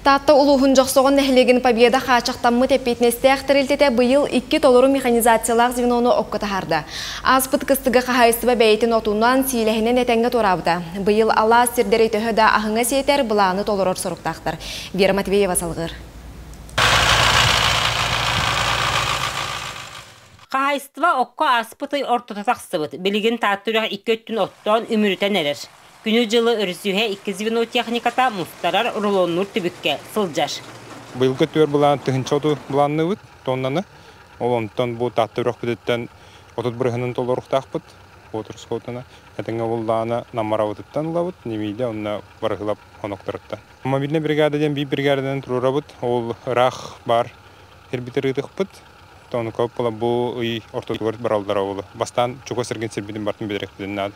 Таатта улууһун Дьохсоҕон нэһилиэгин Победа хааччахтаммыт эппиэтинэстээх тэрилтэтэ быйыл икки толору механизациялаах звенону окко таһаарда. Ааспыт кыстыгы хаһаайыстыба бэйэтин отунан, сиилэһинэн этэҥҥэ туораабыта. Быйыл алаас сирдэри төһө да аһыҥа сиэтэр, былааны толорор соруктаахтар. Вера Матвеева салҕыыр. Хаһаайыстыба окко ааспыт ый ортото тахсыбыт. Билигин Таатта үрэх икки өттүн оттоон үмүрүтэн эрэр. Күнү-дьылы өрүсүһэ икки звено техниката мустарар, рулоннуур түбүккэ сылдьар. Быйылгы түөр былаан 1000 оту былаанныыбыт тоннаны. Ол онтон бу Таатта үрэхпититтэн 30 бырыһыанын толоруохтаахпыт. Отур Этэҥҥэ буллаҕына Наммарабытыттан ылабыт, Немиде онно Барыһылап хонохторуттан. Мобильнай бригада диэн биир бригаданан туруорабыт. Ол ыраах баар сирбитин ыытыахпыт. Онука бу ый ортотугар бараллара буолуо. Бастаан чугас эргин сирбитин бартын билэрекпитин наада.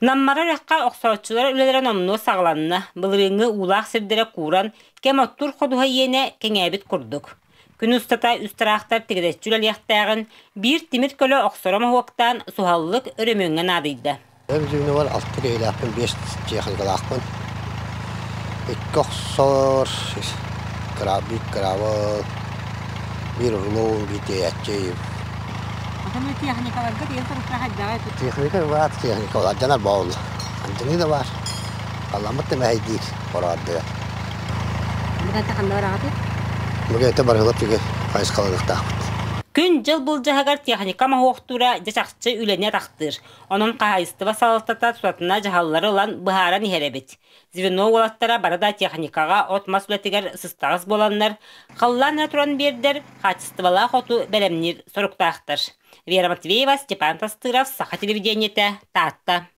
Наммара үрэххэ охсооччулар үлэлэрэ номнуо саҕаланна. Былырыыҥҥы уулаах сирдэрэ кууран, кэм оттуур ходуһа иэнэ кэҥээбит курдук. Күн устата үс тыраахтар тигирэччи үлэлиэхтээҕин, биир тимир көлө охсоро моһуоктаан суһаллык өрөмүөҥҥэ наадыйда. Бэйэм алта киһилээхпин, биэс техникалаахпын. Икки охсор, биир кыраабыл, биир рулон, биир тиэйээччи. Техникаларга тиэн соруктаах. Техника баар, техника алдьанар буолла. Алдьаныы да баар. Халламмыт да мэһэйдиир хороордугар. Бу барыһылап түгэ хайысхаланыахтаахпыт. Күн-дьыл былдьаһыгар техника моһуохтуура дьэ чахчы үлэни атахтыыр. Онон хаһаайыстыба салалтата тутатына дьаһаллары ылан быһааран иһэр эбит. Звено уолаттара бары да техникаҕа от-мас үлэтигэр сыстаҕас буоланнар, халлаан эрэ туран биэрдэр, хаачыстыбалаах оту бэлэмниир соруктаахтар. Вера Матвеева, Степан Тастыров, Саха телевидениетэ, Таатта.